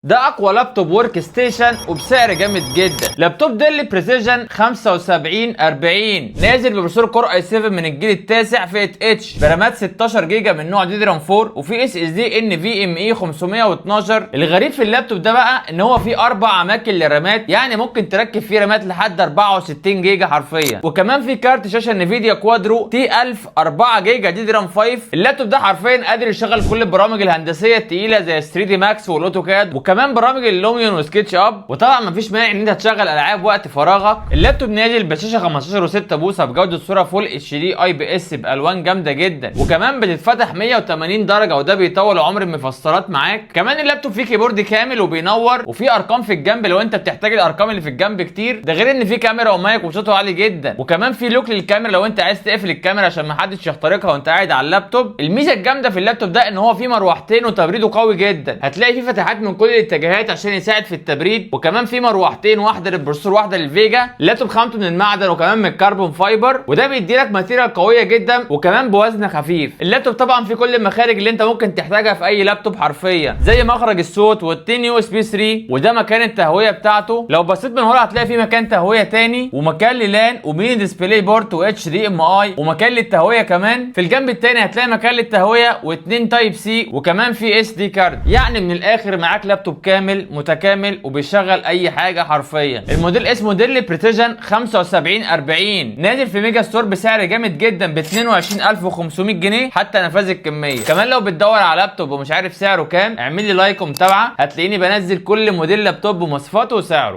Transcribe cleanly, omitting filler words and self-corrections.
ده اقوى لابتوب workstation وبسعر جامد جدا. لابتوب Dell Precision 7540 نازل ب processor Core i7 من الجيل التاسع فئة H، برامات 16 جيجا من نوع DDR 4، وفي SSD NVMe 512. الغريب في اللابتوب ده بقى ان هو فيه اربع اماكن للرامات، يعني ممكن تركب فيه رامات لحد 64 جيجا حرفيا، وكمان في كارت شاشة Nvidia Quadro T1000 4 جيجا DDR 5. اللابتوب ده حرفيا قادر يشغل كل البرامج الهندسية الثقيلة زي 3D Max وال AutoCAD، وكمان برامج ال Lumion و SketchUp، وطبعا مفيش مانع ان انت تشغل العاب وقت فراغك. اللابتوب نازل بشاشة 15 و6 بوصه بجوده صوره full HD IPS بالوان جامدة جدا، وكمان بتتفتح 180 درجه، وده بيطول عمر المفصلات معاك. كمان اللابتوب فيه keyboard كامل وبينور، وفيه ارقام في الجنب لو انت بتحتاج الارقام اللي في الجنب كتير. ده غير ان فيه كاميرا ومايك وصوته عالي جدا، وكمان فيه lock للكاميرا لو انت عايز تقفل الكاميرا عشان ما حدش يخترقها وانت قاعد على اللابتوب. الميزة الجامدة في اللابتوب ده ان هو فيه مروحتين وتبريده قوي جدا، هتلاقي فيه فتحات من كل الاتجاهات عشان يساعد في التبريد، وكمان فيه مروحتين، واحدة لل processor واحدة لل VGA. اللابتوب خامته من المعدن وكمان من ال carbon fiber، وده بيدي لك material قوية جدا وكمان بوزن خفيف. اللابتوب طبعا فيه كل المخارج اللي انت ممكن تحتاجها في اي لابتوب حرفيا، زي مخرج الصوت والتين USB 3، وده مكان التهويه بتاعته. لو بصيت من ورا هتلاقي فيه مكان تهوية تاني ومكان لل LAN و mini DisplayPort و HDMI ومكان للتهويه كمان. في الجنب التاني هتلاقي مكان للتهويه واثنين Type C، وكمان في SD card. يعني من الاخر معاك لابتوب كامل متكامل وبيشغل اي حاجة حرفيا. الموديل اسمه Dell Precision 7540، نازل في ميجا ستور بسعر جامد جدا ب 22500 جنيه حتى نفاذ الكميه. كمان لو بتدور على لابتوب ومش عارف سعره كام، اعمل لي like ومتابعه، هتلاقيني بنزل كل موديل لابتوب بمواصفاته وسعره.